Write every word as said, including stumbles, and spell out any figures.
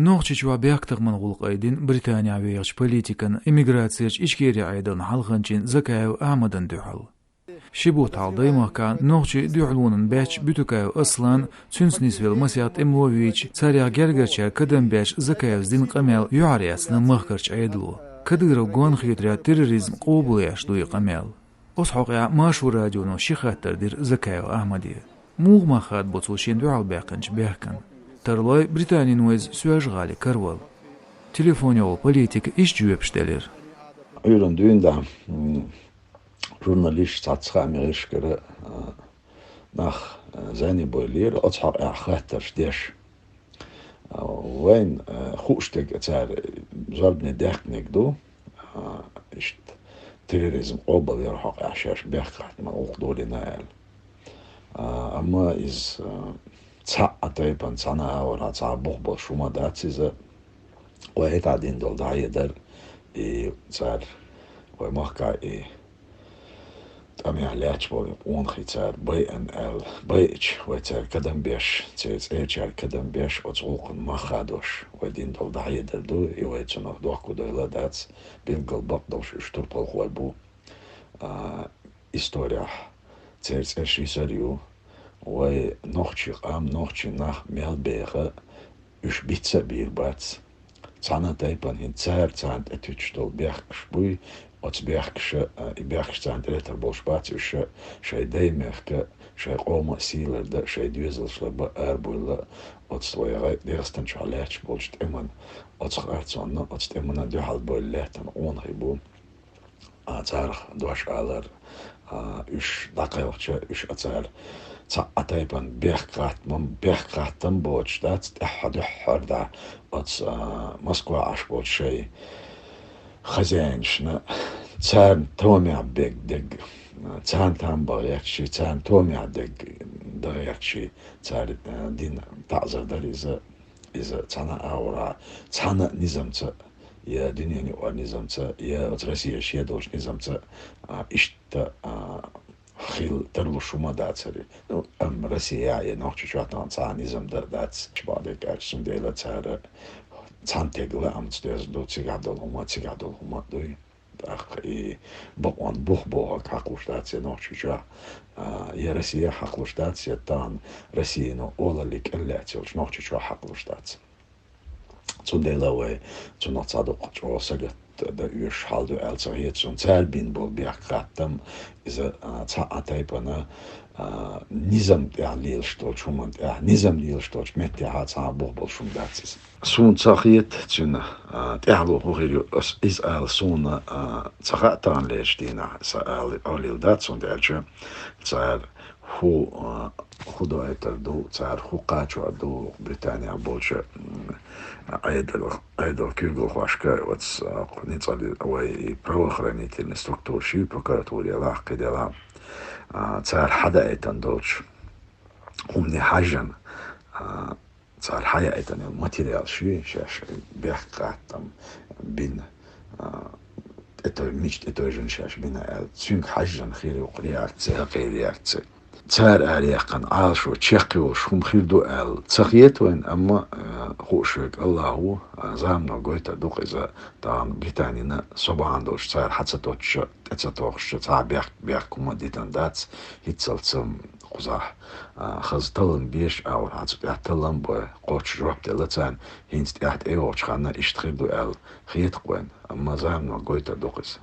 Нохчийчохь бехктакхаман гӀуллакх айдина Британехь вехачу политикан, эмиграцерчу Ичкери Ӏедалан хьалханчин Закаев Ахьмадан дуьхьал. Ши бутт хьалха даймахкахь нохчийн дуьхьалонан баьчча Бютукаев Аслан, цуьнца нисвелла масех тӀемало вийча, царех гергарчара кадам беш Закаевс дина къамел юьхьар эцна махкарчу Ӏедало. Кадыров гонахчуьра терроризм къобалъеш ду и къамел. Оцу хьокъехь Маршо радионо ши хаттар дира Закаев Ахьмаде. Муха мах хадабо цо шена дуьхьал баьккхинчу бехкан? Тарлой Британин вайза Соьлжа-ГӀалин каравал. Телефонехула политика иштта жоьпаш делира. Ӏуьйранна дуьйна, да, м, журналисташ цхьацца хаамийн гӀирсашкара, а, нах, а, зӀене бовлийра, оцу хьокъехь хаттарш деш. А, вайна, а, хууш дерг цара зорбане даьккхинарг ду, а, иштта терроризм къобалъяран хьокъехь шаьш бехктакхаман гӀуллакх долийна аьлла. А, амма иза, а, цхьа а тайпана, цхьана а агӀорхьа цхьа а бух болуш хӀума а дац иза. Вай хӀетахь дина долу дӀахьедар, и цара вай махкахь и тӀамехь лаьтташ болу къонахий цара байъина аьлла, байъича, вай цаьрга кадам беш, церан цӀерачаьрга кадам беш, оцу гӀуллакхана мах хадош, вай дина долу дӀахьедар ду, и вай цунах дохко дойла а дац, билггал бакъдолуш уьш турпалхой бу. А, историяхь церан цӀераш йисар ю. Вай нохчийн къам, нохчийн нах мел беха, уьш бицца а бийр бац. Цхьана а тайпана хӀинца цара царна тӀетуьттуш долу бехкаш буй, оцу бехкаша, а, и бехкаш царна тӀелетар болуш бац, уьш шайн даймехка, шайн къоман а сий лардан, шайн доьзалш ларбан арабовла, оцу вай гӀай-, ДегӀастан чохь лаьтташ болчу тӀеман, оцу харцонна, оцу тӀемана дуьхьал бовла лаьттина къонахий бу. А, царах дош алар, а, уьш дӀакхелхича, уьш а цара цхьа а тайпана бехктакхаман, бехктакхам боцуш дац, тӀаьхьа дуьххьара дӀа оцу, а, Москва Ӏаш болчу шайн хозяинашна, царна томехь бег дерг, а, царна там бан гӀерташ, царна томехь дерг дан гӀерташ, цара, а, дина таӀзар дара иза. Иза цхьана а агӀора, цхьана а низамца, я дуьненан юкъара низамца, я оцу Россия шен долчу низамца, а, иштта, а, хила тарлуш хӀума дацара. Ну, амма Россия я Нохчийчохь тахана цхьа а низам дар дац, чу бакъдерг аьлча, цундела цара цхьаьнатега лаамца доьзна ду, цигахь долу хӀума, цигахь долу хӀума а дуй. ТӀаккха и бакъонан бух бохург хьакхалуш дац я Нохчийчохь, а, я Россия хьакхалуш дац, я тахана Россино олалле кӀел лаьцна йолчу Нохчийчохь хьакхалуш дац. Цундела вай цунах цхьа дукха чӀогӀа сагатдан оьшуш хьал ду аьлла ца хета суна. Цара бина болу бехктакхам, иза, а, цхьа а тайпана, а, низам тӀехь лелаш долчу хӀуманна тӀехь, низам лелаш долчу меттехь цхьа а бух болуш хӀума дац иза. Суна ца хета цуьнан, а, тӀаьхьало хӀун хир ю, ас иза ала суна, а, ца хаьа таханлерчу дийнахь, сан ала Ӏолийла дац, хӀунда аьлча цара хӀу, а, хӀу доуьйтур ду, цара хӀу кхачор ду Британехь болчу, м, Ӏедал, Ӏедал куьйгалхошка, оцу, а, ницкъали-, вай правоохранительный структура ши, прокуратура елахь, кхидӀа елахь, а, цара хьадаийтина долчу хӀумане хьаьжжина, а, цара хьаяийтина йолу материалаш ю, шаьш бехктакхам бина, а, тӀето-, мича тӀетевжина шаьш бина аьлла, цуьнга хьаьжжина хир ю-кх реакция, хьакхийра реакция. Цара араяьккхина Ӏалашо чекхйолуш хӀума хир ду аьлла ца хета вайна, амма, а, хууш верг АллахӀ ву, а, замано гойтур ду-кх иза, тахана Британина со бахьана долуш цара хьа ца тоттуш, тӀе ца тохуш, цхьа а бехк-, бехк хӀума а дитина дац, хӀинццалц, м, кхузахь, а, хаза таллам беш, агӀор хьан цу тӀехь таллам а бой, кхоччуш жоп делла царна, хӀинца тӀаьхьа тӀейогӀучу ханна иштта хир ду аьлла хета-кх вайна, амма замано гойтур ду-кх иза.